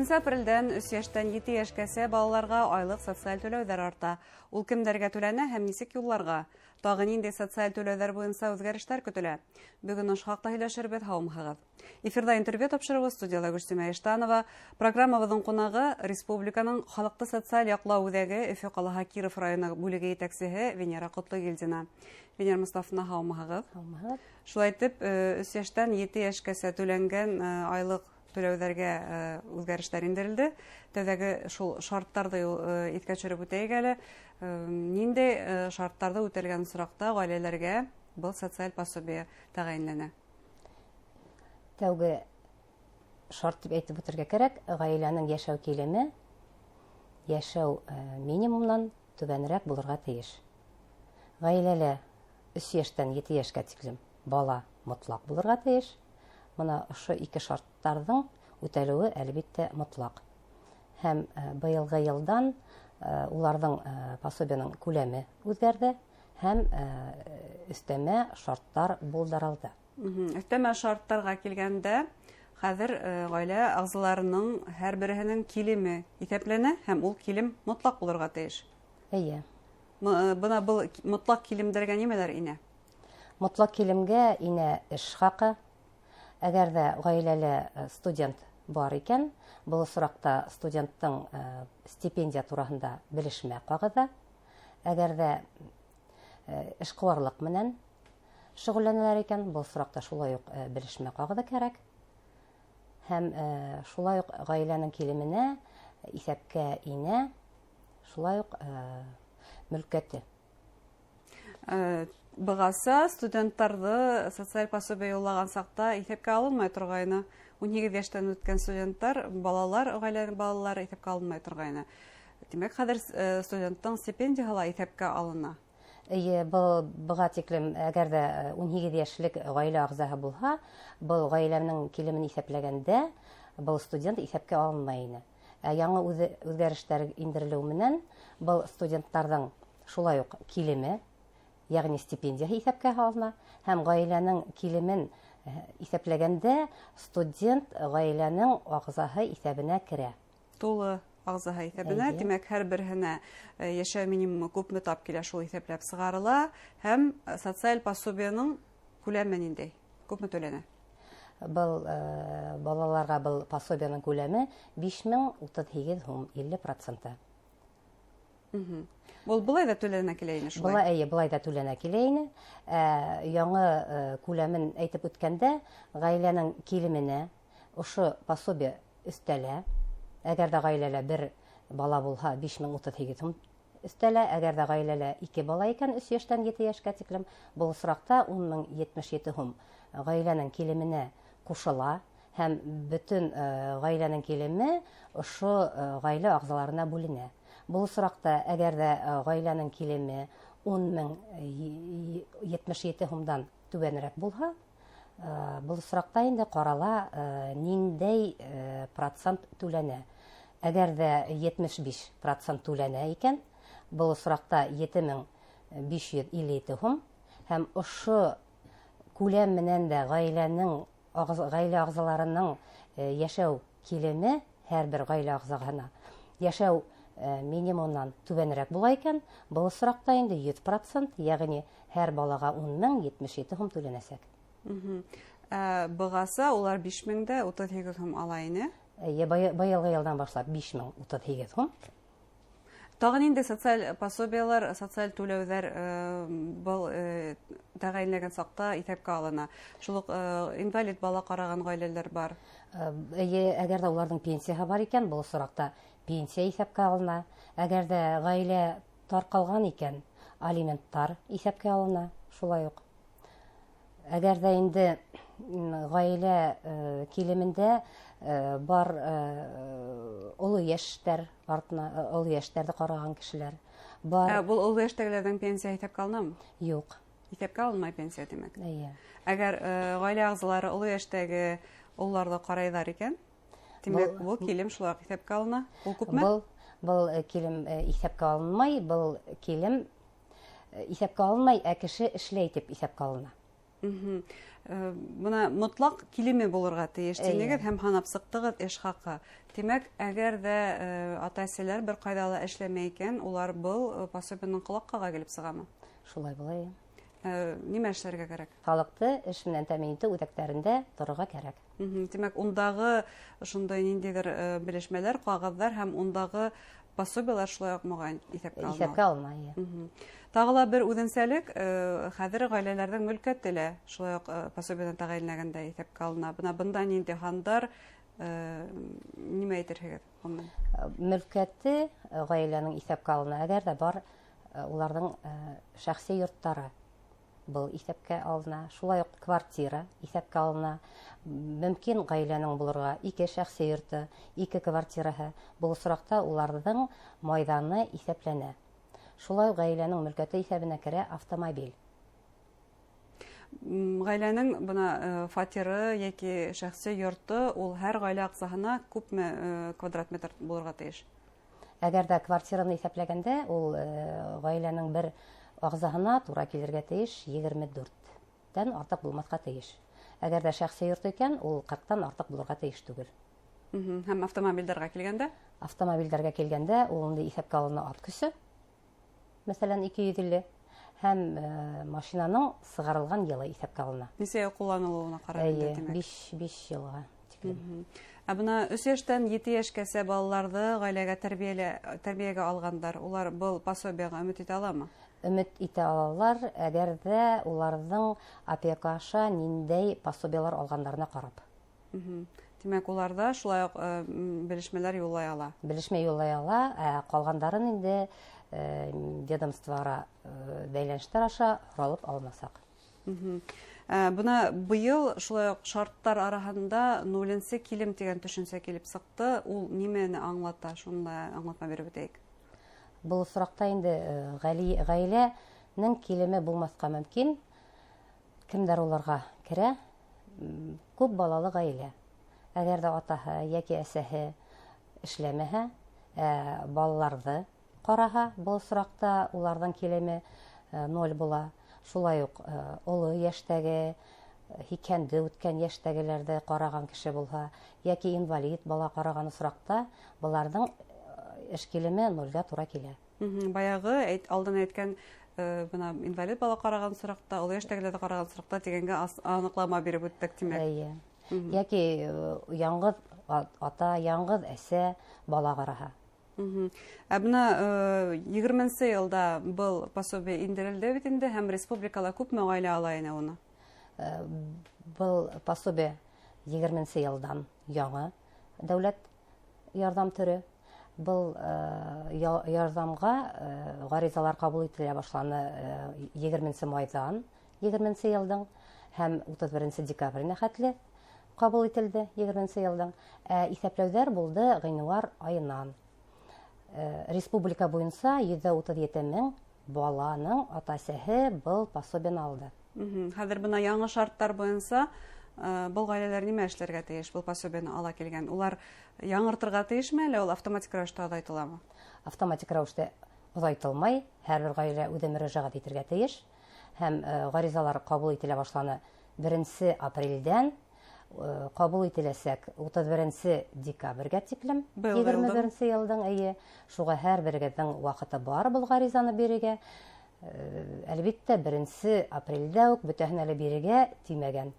1 апрелдән 3 йәштән 7 йәшкәсә балаларға айлыҡ социаль түләүҙәр арта. Ул кемдәргә түләнә һәм нисек юлларға? Тағы ниндәй социаль түләүҙәр буйынса үҙгәрештәр көтөлә? Бөгөн ошо хаҡта һөйләшербеҙ, һаумыһығыҙ. Эфирҙа интервью тапшырыуы, студияла Гөлсимә Иштанова. Программабыҙҙың ҡунағы республиканың халыҡты социаль яҡлау үҙәге Өфө ҡалаһы Киров районы бүлеге етәксеһе Венера Ҡотлогилдина. Венера Мостафовна, һаумыһығыҙ. Һаумыһығыҙ. Шулай итеп, 3 йәштән 7 йәшкәсә түләнгән айлыҡ түләүҙәргә үҙгәрештәр индерелде. Тәүҙәге шул шарттарҙы иҫкә төшөрөп үтәйек әле. Ниндәй шарттарҙы үтәлгән осраҡта ғаиләләргә был социаль пособие тәғәйенләнә? Тәүге шарт тип әйтеп үтергә кәрәк, ғаиләнең йәшәү килеме йәшәү минимумнан түбәнерәк булырға тейеш. Ғаиләлә 3 йәштән 7 йәшкә тиклем бала мотлаҡ булырға тейеш. Бына ошо ике шарттарҙың үтәлеүе әлбиттә мотлаҡ. Һәм быйылғы йылдан уларҙың пособиеның күләме үҙгәрҙе һәм өҫтәмә шарттар булдырылды. Өҫтәмә шарттарға килгәндә, хәҙер ғаилә ағзаларының һәр береһенең килеме иҫәпләнә һәм ул килем мотлаҡ булырға тейеш. Эйе. Бына был мотлаҡ килемдәргә нимәләр инә? Мотлаҡ килемгә инә эш хаҡы. Әгәр ҙә ғаиләлә студент бар икән, был осраҡта студенттың стипендия тураһында белешмә ҡағыҙы. Әгәр ҙә эшҡыуарлыҡ менән шөғөлләнәләр икән, был осраҡта шулай уҡ белешмә ҡағыҙы кәрәк. Һәм шулай уҡ ғаиләнең килеменә иҫәпкә инә, шулай уҡ мөлкәте. Бығаса студенттарҙы социаль пособие юллаған саҡта иҫәпкә алынмай торғайны. 18 йәштән үткән студенттар, балалар, ғаиләнең балалары иҫәпкә алынмай торғайны. Тимәк, хәҙер студенттың стипендияһы ла иҫәпкә алына. Эйе, был быға тиклем, әгәр ҙә 18 йәшлек ғаилә ағзаһы булһа, был ғаиләнең килемен иҫәпләгәндә был студент иҫәпкә алынмай ине. Ә яңы үҙгәрештәр индерелеү менән был студенттарҙың шулай уҡ килеме, йәғни стипендияһы иҫәпкә алына, һәм ғаиләнең килемен иҫәпләгәндә студент ғаиләнең ағзаһы иҫәбенә керә. Тулы ағзаһы иҫәбенә, Эйе. тимәк, һәр береһенә йәшәү минимумы күпме тап килә, шул иҫәпләп сығарыла, һәм социаль пособиеның күләме ниндәй? Күпме түләнә? Был балаларға был пособиеның күләме 5038 һум 50%. Был былай ҙа түләнә килә ине шулай? Былай, эйе, былай ҙа түләнә килә ине. Яңы күләмен әйтеп үткәндә, ғаиләнең килеменә ошо пособие өҫтәлә. Әгәр ҙә ғаиләлә бер бала булһа, 5038 һум өҫтәлә. Әгәр ҙә ғаиләлә ике бала икән, 3 йәштән 7 йәшкә тиклем, был осраҡта 10077 һум ғаиләнең килеменә ҡушыла һәм бөтөн ғаиләнең килеме ошо ғаилә ағзаларына бүленә. Был осраҡта әгәр ҙә ғаиләнең килеме 10077 һумдан түбәнерәк булһа, был осраҡта инде ҡарала ниндәй процент түләнә. Әгәр ҙә 75% түләнә икән, был осраҡта 7557 һум, һәм ошо күләм менән дә ғаилә ағзаларының йәшәү килеме һәр бер ғаилә ағзаһына йәшәү минимумнан түбәнерәк була икән, был осраҡта инде 100%, йәғни һәр балаға 10077 һум түләнәсәк. Бығаса улар 5038 һум ала ине. Эйе, быйылғы йылдан башлап 5038 һум. Тағы ниндәй социаль пособиелар, социаль түләүҙәр был тәғәйенләгән саҡта иҫәпкә алына? Шул уҡ инвалид бала ҡараған ғаиләләр бар. Эйе, әгәр ҙә уларҙың пенсияһы бар икән, был осраҡта пенсия иҫәпкә алына. Әгәр ҙә ғаилә тарҡалған икән, алименттар иҫәпкә алына, шулай уҡ. Әгәр ҙә инде ғаилә килемендә бар оло йәштәр артына оло йәштәрҙе ҡараған кешеләр бар. Был оло йәштәгеләрҙең пенсия иҫәпкә алынамы? Юҡ. Иҫәпкә алынмай пенсия, тимәк. Эйе. Әгәр ғаилә ағзалары оло йәштәге ололарҙы ҡарайҙар икән, тимәк, был килем шулай уҡ иҫәпкә алына. Ул күпме? Был килем иҫәпкә алынмай, был килем иҫәпкә алынмай, ә кеше эшләй тип иҫәпкә алына. Бына мотлаҡ килеме булырға тейеш тинегеҙ һәм һанап сыҡтығыҙ эш хаҡы. Тимәк, әгәр ҙә ата-әсәләр бер ҡайҙа ла эшләмәй икән, улар был пособиеның ҡолаҡҡа килеп сығамы? Шулай була. Нимә эшләргә кәрәк? Халыҡты эш менән тәьмин итеү үҙәктәрендә торорға кәрәк. Тимәк, ундағы ошондай ниндәйҙер белешмәләр, ҡағыҙҙар һәм ундағы пособиелар шулай уҡ моғайын иҫәпкә алына. Иҫәпкә алына, эйе. Тағы ла бер үҙенсәлек, хәҙер ғаиләләрҙең мөлкәте лә шулай уҡ пособиедан тәғәйенләгәндә иҫәпкә алына. Бына бында ниндәй һандар, нимә әйтерһегеҙ? Мөлкәте ғаиләнең иҫәпкә алына, әгәр ҙә бар уларҙың шәхси йорттары был иҫәпкә алына, шулай уҡ квартира иҫәпкә алына. Мөмкин ғаиләнең булырға ике шәхси йорто, ике квартираһы. Был осраҡта уларҙың майҙаны иҫәпләнә. Шулай уҡ ғаиләнең мөлкәте иҫәбенә керә автомобиль. Ғаиләнең бына фатиры йәки шәхси йорто ул һәр ғаилә ағзаһына күпме квадрат метр булырға тейеш? Әгәр ҙә квартираны иҫәпләгәндә, ул ғаиләнең бер ағзаһына тура килергә тейеш егерме дүрттән артыҡ булмаҫҡа тейеш. Әгәр ҙә шәхси йорт икән, ул ҡырҡтан артыҡ булырға тейеш түгел. Һәм автомобилдәргә килгәндә? Автомобилдәргә килгәндә, ул инде иҫәпкә алына ат көсө, мәҫәлән, ике йөҙ илле, һәм машинаның сығарылған йылы иҫәпкә алына. Нисә йыл ҡулланылыуына ҡарап инде, Эйе, тимәк? биш йылға тиклем. Ә бына өс йәштән ете йәшкәсә балаларҙы ғаиләгә тәрбиәгә алғандар, улар был пособиеға өмөт итә аламы? Өмөт итә алалар, әгәр ҙә уларҙың опека аша ниндәй пособиелар алғандарына ҡарап. Тимәк, улар ҙа шулай уҡ белешмәләр юллай ала. Белешмә юллай ала, ә ҡалғандарын инде ведомствоара бәйләнештәр аша һоралып алынасаҡ. Бына быйыл шулай уҡ шарттар араһында нуленсе килем тигән төшөнсә килеп сыҡты. Ул нимәне аңлата? Шуны да аңлатма биреп үтәйек. Был осраҡта инде ғаиләнең килеме булмаҫҡа мөмкин. Кемдәр уларға керә? Күп балалы ғаилә. Әгәр ҙә атаһы йәки әсәһе эшләмәһә, балаларҙы ҡараһа, был осраҡта уларҙың килеме ноль була. Шулай уҡ оло йәштәге, һикһәнде үткән йәштәгеләрҙе ҡараған кеше булһа, йәки инвалид бала ҡараған осраҡта быларҙың эш килеме нольгә тура килә. Баяғы алдан әйткән бына инвалид бала ҡараған осраҡта, оло йәштәгеләрҙе ҡараған осраҡта тигәнгә аныҡлама биреп үттек, тимәк. Эйе. Йәки яңғыҙ ата, яңғыҙ әсә бала ҡараһа. Ә бына егерменсе йылда был пособие индерелде бит инде, һәм республикала күпме ғаилә ала ине уны? Был пособие егерменсе йылдан яңы дәүләт ярҙам төрө. Был ярҙамға ғаризалар ҡабул ителә башланы егерменсе майҙан егерменсе йылдың һәм утыҙ беренсе декабренә хәтле ҡабул ителде егерменсе йылдың. Ә иҫәпләүҙәр булды ғинуар айынан. Республика буйынса йөҙҙә утыҙ ете мең баланың ата-әсәһе был пособиены алды. Хәҙер бына яңы шарттар буйынса был ғаиләләр нимә эшләргә тейеш, был пособиены ала килгән? Улар яңыртырға тейешме, әллә ул автоматик рәүештә оҙайтыламы? Автоматик рәүештә оҙайтылмай, һәр бер ғаилә үҙе мөрәжәғәт итергә тейеш. Һәм ғаризалар ҡабул ителә башланы беренсе апрелдән, ҡабул ителәсәк утыҙ беренсе декабргә тиклем, Был егерме йылдың. беренсе йылдың, эйе. Шуға һәр берегеҙҙең ваҡыты бар был ғаризаны бирергә. Әлбиттә, беренсе апрелдә үк бөтәһен әле бирергә тимәгән.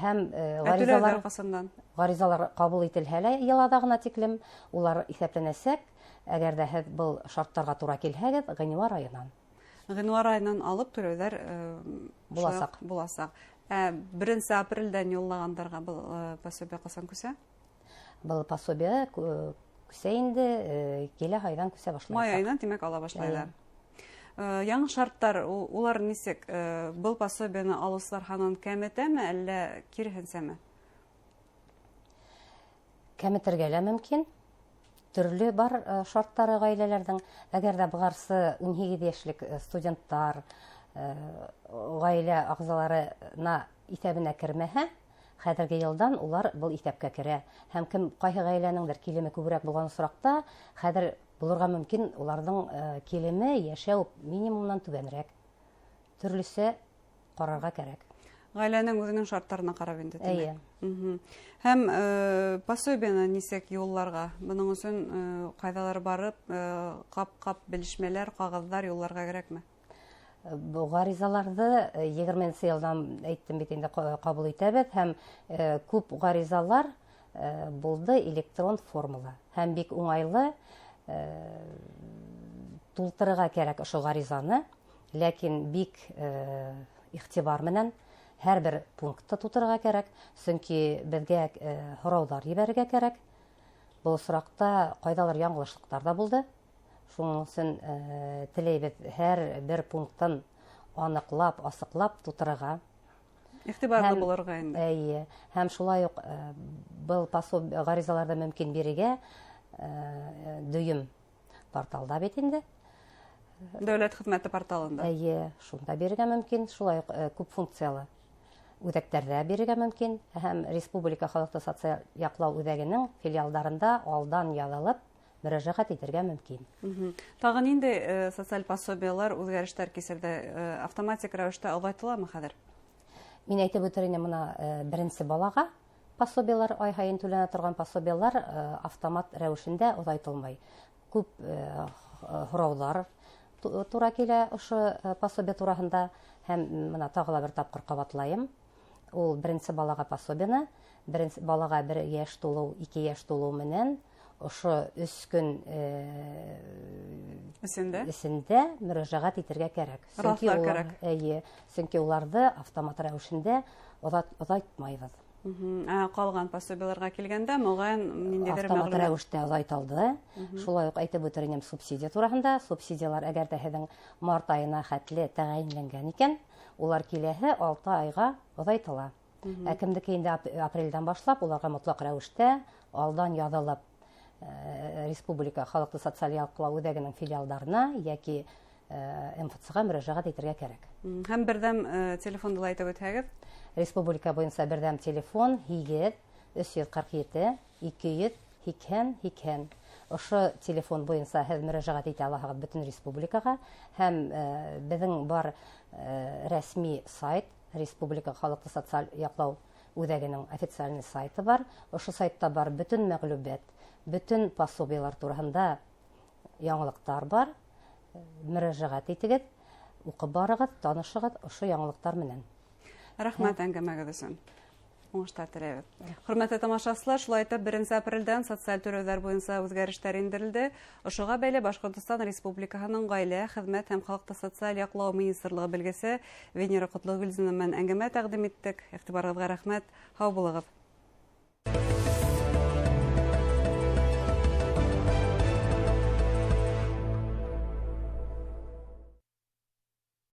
Һәм Ә түләүҙәр ҡасандан? ғаризалар ҡабул ителһә лә йыл аҙағына тиклем улар иҫәпләнәсәк. Әгәр ҙә һеҙ был шарттарға тура килһәгеҙ, ғинуар айынан. Ғинуар айынан алып түләүҙәр Буласаҡ. шулай буласаҡ. Беренсе апрелдән юллағандарға был пособие ҡасан күсә? Был пособие күсә инде, килә айҙан күсә башлаясаҡ. Май айынан, тимәк, ала башлайҙар. Эйе. Яңы шарттар, улар нисек? Был пособиены алыусылар һанын кәметәме, әллә киреһенсәме? Кәметергә лә мөмкин. Төрлө бар шарттары ғаиләләрҙең. Әгәр ҙә бығарсы ун һигеҙ йәшлек студенттар ғаилә ағзаларына иҫәбенә кермәһә, хәҙерге йылдан улар был иҫәпкә керә. Һәм кем ҡайһы ғаиләнеңдер килеме күберәк булған осраҡта, хәҙер булырға мөмкин уларҙың килеме йәшәү минимумынан түбәнерәк. Төрлөсә ҡарарға кәрәк. Ғаиләнең үҙенең шарттарына ҡарап инде. Эйе. Һәм пособиены нисек юлларға? Бының өсөн ҡайҙалар барып, ҡап-ҡап белешмәләр, ҡағыҙҙар юлларға кәрәкме? Был ғаризаларҙы 20-нсе йылдан әйттем бит инде, ҡабул итәбеҙ, һәм күп ғаризалар булды электрон формала. Һәм бик уңайлы тултырырға кәрәк ошо ғаризаны, ләкин бик иғтибар менән һәр бер пунктты тултырырға кәрәк, сөнки беҙгә һорауҙар ебәрергә кәрәк. Был осраҡта ҡайҙалыр яңылышлыҡтар ҙа булды. Шуның өсөн теләйбеҙ һәр бер пункттан аныҡлап, асыҡлап тултырырға. Иғтибарлы булырға инде. Эйе. Һәм шулай уҡ был ғаризаларҙы мөмкин бирергә дөйөм порталда бит инде. Дәүләт хеҙмәте порталында. Эйе, шунда бирергә мөмкин. Шулай уҡ күп функциялы үҙәктәрҙә бирергә мөмкин. Һәм Республика халыҡты социаль яҡлау үҙәгенең филиалдарында алдан яҙылып мөрәжәғәт итергә мөмкин. Тағы ниндәй социаль пособиелар үҙгәрештәр кисерҙе? Автоматик рәүештә оҙайтыламы хәҙер? Мин әйтеп үтер инем, бына беренсе балаға пособиелар, ай һайын түләнә торған пособиелар автомат рәүешендә оҙайтылмай. Күп һорауҙар тура килә ошо пособие тураһында, һәм бына тағы ла бер тапҡыр ҡабатлайым. Ул беренсе балаға пособиены, беренсе балаға 1 йәш тулыу, 2 йәш тулыу менән ошо 3 көн эсендә? эсендә мөрәжәғәт итергә кәрәк. Сөнки Раҫлар кәрәк. Эйе, сөнки уларҙы автомат рәүешендә оҙайтмайбыҙ. Ҡалған пособиеларға килгәндә, моғайын, ниндәйҙер Автомат мәғлүмәт? рәүештә оҙайтылды. Шулай уҡ әйтеп үтер инем субсидия тураһында. Субсидиялар, әгәр ҙә һеҙҙең март айына хәтле тәғәйенләнгән икән, улар киләһе 6 айға оҙайтыла. Ә кемдеке инде апрелдән башлап, уларға мотлаҡ рәүештә алдан яҙылып Республика халыҡты социаль яҡлау үҙәгенең филиалдарына йәки Эм Эф Цға мөрәжәғәт итергә кәрәк. Һәм берҙәм телефонды ла әйтеп үтһәгеҙ. Республика буйынса берҙәм телефон һигеҙ, өс йөҙ ҡырҡ ете, ике йөҙ һикһән һикһән. Ошо телефон буйынса һеҙ мөрәжәғәт итә алаһығыҙ бөтөн республикаға. Һәм беҙҙең бар рәсми сайт, Республика халыҡты социаль яҡлау үҙәгенең официальный сайты бар. Ошо сайтта бар бөтөн мәғлүмәт, бөтөн пособиелар тураһында яңылыҡтар бар. Мөрәжәғәт итегеҙ, уҡып барығыҙ, танышығыҙ ошо яңылыҡтар менән. Рәхмәт әңгәмәгеҙ өсөн. Уңыштар теләйбеҙ. Хөрмәтле тамашасылар, шулай итеп 1 апрелдән социаль түләүҙәр буйынса үҙгәрештәр индерелде. Ошоға бәйле Башҡортостан Республикаһының Ғаилә, Хеҙмәт һәм Халыҡты социаль яҡлау министрлығы белгесе Венера Ҡотлоғөлзина менән әңгәмә тәҡдим иттек. Иғтибарығыҙға рәхмәт. Һау булығыҙ.